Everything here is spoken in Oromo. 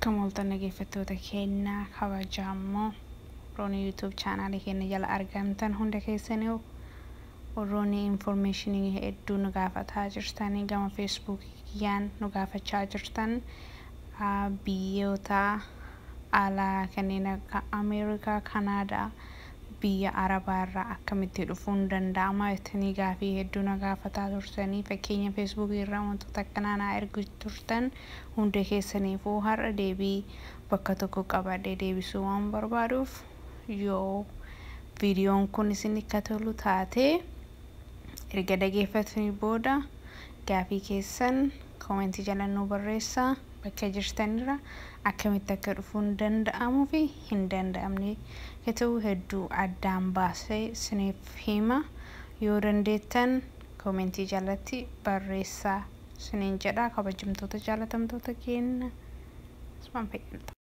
Akkam ooltan dhaggeeffattoota keenyaa kabajamoo warroonni YouTube chaanaalii keenya jala argamtan hunda keessanii, warroonni informationii hedduu nu gaafataa jirtanii, gama Facebookiyaan nu gaafachaa jirtan, biyyoota alaa kanneen akka Ameerikaa, Kanaadaa, biyya Arabaa irraa akkamitti dhufuun danda'ama jettanii gaafii hedduu na gaafataa turtanii, fakkeenya Facebookii irraa wantoota akkanaa naa ergu turtan, hunda keessaniifuu har'a deebii bakka tokko qabadhee deebisuu waan barbaaduuf, yoo viidiyoon kun isin akka tolu taate, erga dhageeffatanii booda gaafii keessan commentii jala nu barreessaa. Bakka jirtanirra akkamitti akka dhufuun danda'amuu fi hin danda'amne haa ta'u hedduu addaan baasee isiniif hima. Yoo dandeettan commentii jalatti barreessaa isiniin jedha. Kabajamtoota, jaalatamtoota keenya, asumaan fayyadamta.